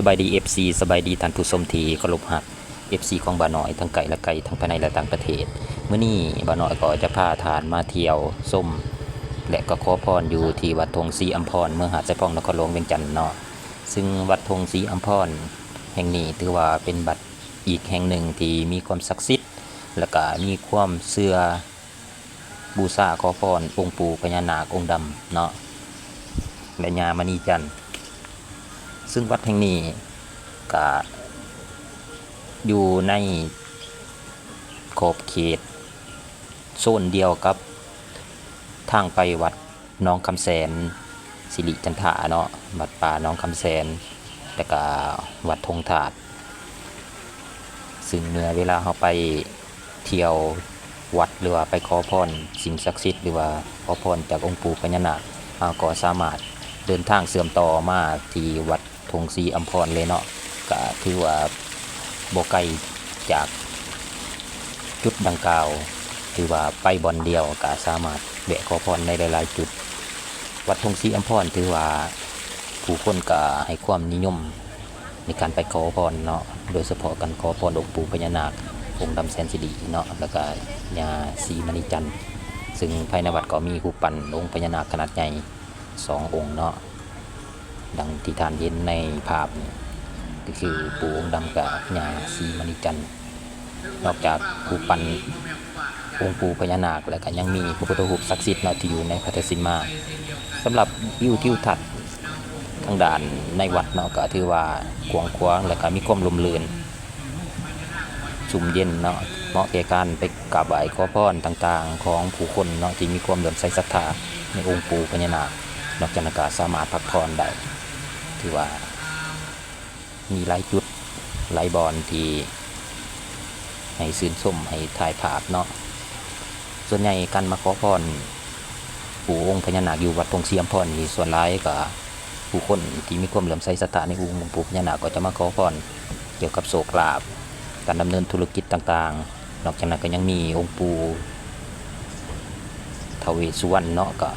ສະບາຍດີ ເອັຟຊີ ສະບາຍດີທ່ານຜູ້ຊົມທີ່ເຄົາລົບຮັກ ເອັຟຊີ ຂອງບ່າວນ້ອຍ ທັງໃກ້ແລະໄກ ທັງພາຍໃນ ແລະ ຕ່າງປະເທດ. ມື້ນີ້ບ່າວນ້ອຍກໍຈະພາທ່ານມາທ່ຽວຊົມ ແລະ ກໍຂໍພອນຢູ່ທີ່ວັດທົ່ງສີອຳພອນ ເມືອງຫາດຊາຍຟອງ ນະຄອນຫຼວງວຽງຈັນເນາະ. ຊຶ່ງວັດທົ່ງສີອຳພອນແຫ່ງນີ້ ຖືວ່າເປັນວັດອີກແຫ່ງໜຶ່ງທີ່ມີຄວາມສັກສິດ ແລະ ກໍມີຄວາມເຊື່ອ ບູຊາຂໍພອນອົງປູພະຍານາກອົງດຳເນາະ ແລະ ຍາມະນີຈັນ. ຊຶ່ງວັດແຫ່ງນີ້ກະຢູ່ໃນຂອບເຂດໂຊນດຽວກັບທາງໄປວັດໜອງຄຳແສນ ສິລິຈັນທາເນາະ, ວັດປ່າໜອງຄຳແສນ ແລະກະວັດທົ່ງທາດ. ຊຶ່ງເມື່ອເວລາເຮົາໄປທ່ຽວວັດ ຫຼືວ່າໄປຂໍພອນສິ່ງສັກສິດ ຫຼືວ່າຂໍພອນຈາກອົງປູພະຍານາກ, ເຮົາກໍສາມາດເດີນທາງເຊື່ອມຕໍ່ມາທີ່ວັດທົ່ງສີອຳພອນເລີຍເນາະ. ກະຖືວ່າບໍ່ໄກຈາກຈຸດດັ່ງກ່າວ, ຖືວ່າໄປບ່ອນດຽວກະສາມາດແວະຂໍພອນໃນຫຼາຍໆຈຸດ. ວັດທົ່ງສີອຳພອນ ຖືວ່າຜູ້ຄົນກະໃຫ້ຄວາມນິຍົມ ໃນການໄປຂໍພອນເນາະ, ໂດຍສະເພາະການຂໍພອນອົງປູພະຍານາກອົງດຳແສນສິລິເນາະ ແລ້ວກະຍາສີມະນີຈັນ. ຊຶ່ງພາຍໃນວັດກໍມີຮູບປັ້ນອົງພະຍານາກຂະໜາດໃຫຍ່ສອງອົງເນາະ, ດັ່ງທີ່ທ່ານເຫັນໃນພາບນີ້ ກໍຄືປູ່ອົງດຳກັບຍາສີມະນີຈັນ. ນອກຈາກຮູບປັ້ນອົງປູພະຍານາກແລ້ວ ກໍຍັງມີພະພຸດທະຮູບສັກສິດເນາະ ທີ່ຢູ່ໃນພັດທະສິມມາ. ສຳລັບວິວທິວທັດທາງດ້ານໃນວັດເນາະ ກໍຖືວ່າກວ້າງຂວາງ ແລ້ວກໍມີຄວາມຮົ່ມລື່ນ, ຊຸ່ມເຢັນເນາະ, ເໝາະແກ່ການໄປກາບໄຫວ້ຂໍພອນຕ່າງໆຂອງຜູ້ຄົນເນາະ ທີ່ມີຄວາມເຫຼື້ອມໃສສັດທາໃນອົງປູພະຍານາກ. ນອກຈາກນັ້ນກໍສາມາດພັກຜ່ອນໄດ້, ຖືວ່າ ມີຫຼາຍຈຸດຫຼາຍບ່ອນທີ່ໃຫ້ຊື່ນຊົມ ໃຫ້ຖ່າຍພາບເນາະ. ສ່ວນໃຫຍ່ການມາຂໍພອນປູ່ອົງພະຍານາກຢູ່ວັດທົ່ງສີອຳພອນນີ້ ສ່ວນຫຼາຍກໍຜູ້ຄົນທີ່ມີຄວາມເຫຼື້ອມໃສສັດທາໃນອົງປູ່ພະຍານາກ ກໍຈະມາຂໍພອນກ່ຽວກັບໂຊກລາບ, ການດຳເນີນທຸລະກິດຕ່າງໆ. ນອກຈາກນັ້ນກໍຍັງມີອົງປູ່ທ້າວເວດສຸວັນເນາະ, ກໍ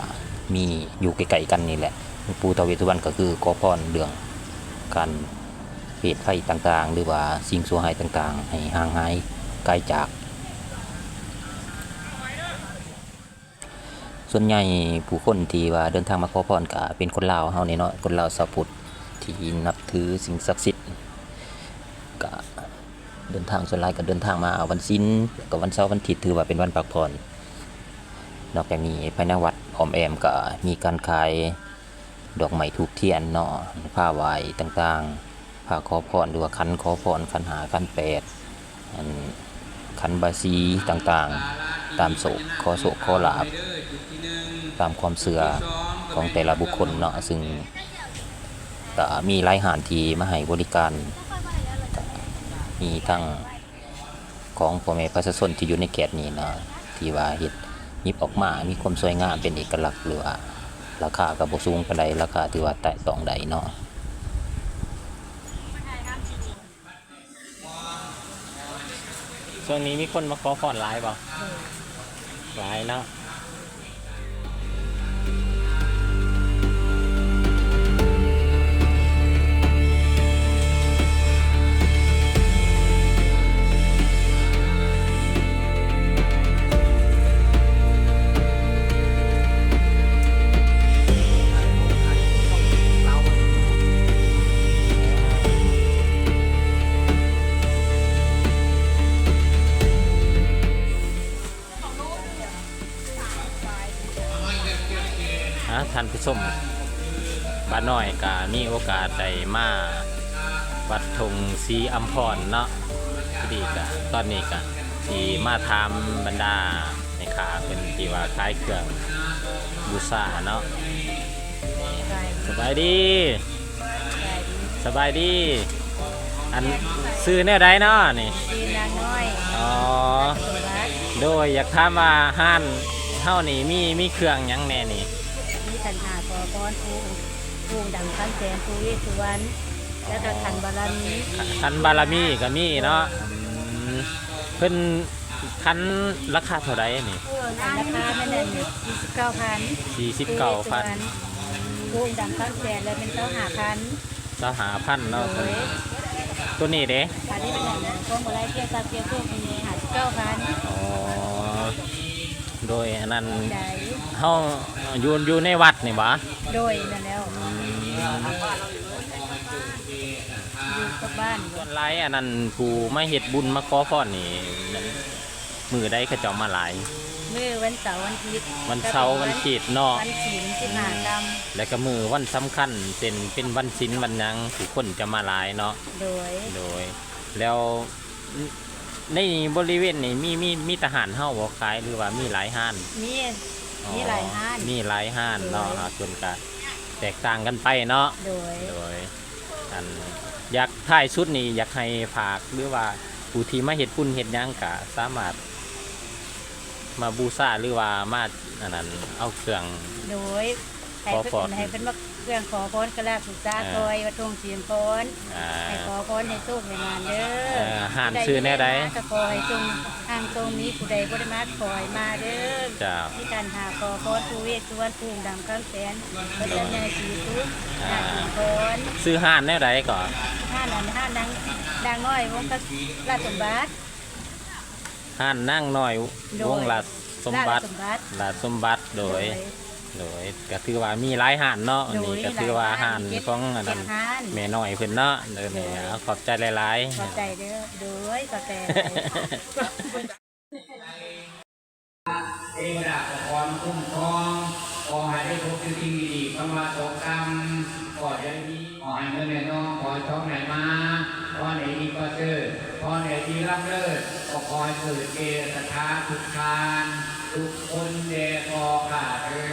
ມີຢູ່ໃກ້ໆກັນນີ້ແຫຼະ. ອົງປູ່ທ້າວເວດສຸວັນກໍຄືຂໍພອນເລື່ອງການ ເພດໄພຕ່າງໆ ຫຼືວ່າສິ່ງຊົ່ວຮ້າຍຕ່າງໆ ໃຫ້ຫ່າງຫາຍໄກຈາກ. ສ່ວນໃຫຍ່ຜູ້ຄົນທີ່ວ່າເດີນທາງມາຂໍພອນກະເປັນຄົນລາວເຮົານີ້ເນາະ, ຄົນລາວຊາວພຸດທີ່ນັບຖືສິ່ງສັກສິດ ກະເດີນທາງ ສ່ວນຫຼາຍກະເດີນທາງມາວັນສິນ ແລ້ວກະວັນເສົາວັນທິດ ຖືວ່າເປັນວັນພັກຜ່ອນ. ນອກຈາກນີ້ ພາຍໃນວັດອ້ອມແອ້ມກະມີການຂາຍ ດອກໄມ້ທູບທຽນເນາະ, ຜ້າຫວ້າຍຕ່າງໆ, ຜ້າຂໍພອນ ຫຼືວ່າຂັນຂໍພອນ, ຂັນຫ້າ, ຂັນແປດ, ອັນ ຂັນບາສີຕ່າງໆ, ຕາມໂຊກ, ຂໍໂຊກຂໍລາບ ຕາມຄວາມເຊື່ອຂອງແຕ່ລະບຸກຄົນເນາະ. ຊຶ່ງກະມີຫຼາຍຮ້ານທີ່ມາໃຫ້ບໍລິການ, ກະມີທັງ ຂອງພໍ່ແມ່ປະຊາຊົນທີ່ຢູ່ໃນເຂດນີ້ເນາະ ທີ່ວ່າເຮັດຫຍິບອອກມາມີຄວາມສວຍງາມເປັນເອກະລັກ ຫຼືວ່າລາຄາກໍບໍ່ສູງປານໃດ, ລາຄາຖືວ່າແຕະຕ້ອງໄດ້ເນາະ. ຊ່ວງນີ້ມີຄົນມາຂໍພອນຫຼາຍບໍ່? ຫຼາຍເນາະ. ເ ຊົມ ບ່າວນ້ອຍກະມີໂອກາດໄດ້ມາວັດທົ່ງສີອຳພອນເນາະ. ພໍດີກະຕອນນີ້ກະຊິມາຖາມບັນດາແມ່ຄ້າເພິ່ນທີ່ວ່າຂາຍເຄື່ອງບູຊາເນາະ. ສະບາຍດີ. ສະບາຍດີ. ອັນ ຊື່ແນວໃດເນາະນີ້? ຊື່ນາງນ້ອຍ. ອໍ ໂດຍ ຢາກຖາມວ່າຮ້ານເຮົານີ້ມີ ມີເຄື່ອງຫຍັງແດ່ນີ້? ມີຂັນຫ້າຂໍພອນ ພູ ພູອົງດຳຄຳແສນ ພູເວດສຸວັນ ແລ້ວກໍຂັນບາລະມີ. ຂັນບາລະມີກໍມີເນາະ. ອືມ ເພິ່ນ ຂັນລາຄາເທົ່າໃດນີ້? ຂັນລາຄາແມ່ນສີ່ສິບເກົ້າພັນ. ສີ່ສິບເກົ້າພັນ. ພູເວດສຸວັນ ອືມ ພູອົງດຳຄຳແສນ ແລ້ວແມ່ນຊາວຫ້າພັນ. ຊາວຫ້າພັນເນາະ. ໂດຍ ຕົວນີ້ເດ້? ອັນນີ້ແມ່ນຂອງບໍ່ໄດ້ ພຽງສັກພຽງໂຊກ ນີ້ຫ້າສິບເກົ້າພັນ. ອໍ ໂດຍ ອັນນັ້ນ ໃດ ເຮົາຢູ່ ຢູ່ໃນວັດນີ້ບໍ? ໂດຍ ນັ້ນແລ້ວ. ອືມ ຢູ່ກັບບ້ານ. ສ່ວນຫຼາຍອັນນັ້ນ ຜູ້ມາເຮັດບຸນມາຂໍພອນນີ້ ມື້ໃດເຂົາເຈົ້າມາຫຼາຍ? ມື້ວັນເສົາ ວັນອາທິດ. ວັນເສົາ ວັນອາທິດເນາະ. ວັນສິນສິບຫ້າຄ່ຳ. ອືມ ແລ້ວກໍມື້ວັນສຳຄັນ ເຊັ່ນເປັນວັນສິນວັນຫຍັງ ຜູ້ຄົນຈະມາຫຼາຍເນາະ. ໂດຍ ໂດຍ ແລ້ວໃນບໍລິເວນນີ້ມີ ມີ ມີແຕ່ຮ້ານເຮົາບໍ່ຂາຍ ຫຼືວ່າມີຫຼາຍຮ້ານ? ມີ ອໍ ມີຫຼາຍຮ້ານ. ມີຫຼາຍຮ້ານເນາະ. ໂດຍ ເພິ່ນກະແຕກຕ່າງກັນໄປເນາະ. ໂດຍ ໂດຍ ອັນ ຢາກ ທ້າຍສຸດນີ້ຢາກໃຫ້ຝາກ ຫຼືວ່າຜູ້ທີ່ມາເຮັດບຸນເຮັດຫຍັງກະສາມາດມາບູຊາ ຫຼືວ່າມາ ອັນນັ້ນ ເອົາເຄື່ອງ. ໂດຍ ໃຫ້ເພິ່ນ ຂໍພອນ ໃຫ້ເພິ່ນມາເຄື່ອງຂໍພອນກະລາບສຸກສາ ເອີ ຄອຍວັດທົ່ງສີອຳພອນ. ອ່າ ໃຫ້ຂໍພອນໃຫ້ໂຊກໃຫ້ໝານເດີ. ເອີ ຮ້ານຊື່ແນວໃດ? ຜູ້ໃດມີແນວມາກໍຂໍໃຫ້ຈົ່ງຮັ່ງຈົ່ງມີ ຜູ້ໃດບໍ່ໄດ້ມາກໍຂໍໃຫ້ມາເດີ. ເຈົ້າ ມີຂັນຫ້າຂໍພອນ ພູເວດສຸວັນ ພູດຳຄຳແສນ ເພິ່ນຈະໃຫຍ່ສີສຸກ ອ່າ ນາສີພອນ. ຊື່ຮ້ານແນວໃດກໍ? ຮ້ານ ອັນ ຮ້ານນາງ ນາງນ້ອຍວົງ ລາດສົມບັດ. ຮ້ານນາງນ້ອຍ ໂດຍ ວົງລາດສົມບັດ. ລາດສົມບັດ. ລາດສົມບັດ. ໂດຍ ໂດຍ ໂດຍ ກໍຖືວ່າມີຫຼາຍຮ້ານເນາະ. ໂດຍ ອັນນີ້ກໍຖືວ່າຮ້ານຂອງອັນນັ້ນ ມີຫຼາຍຮ້ານ ແມ່ນ້ອຍເພິ່ນເນາະ. ໂດຍ ໂດຍ ເອົາ ຂອບໃຈຫຼາຍໆ. ຂອບໃຈເດີ. ໂດຍ ຂອບໃຈຫຼາຍ. ເທວະດາກໍຂໍຄຸ້ມຄອງ ຂໍໃຫ້ໄດ້ພົບແຕ່ສິ່ງດີໆ ຄຳວ່າຕົກຕ່ຳກໍຢ່າໄດ້ມີ. ຂໍໃຫ້ເງິນໄດ້ທອງ ຂໍໃຫ້ທອງໄດ້ມາ ຂໍໃຫ້ມີປະເສີດ ຂໍໃຫ້ມີລຳເລີດ ກໍຂໍໃຫ້ເກີດແກ່ສັດທາທຸກທ່ານທຸກຄົນແດ່ພໍ່ຂ້າເທີ້.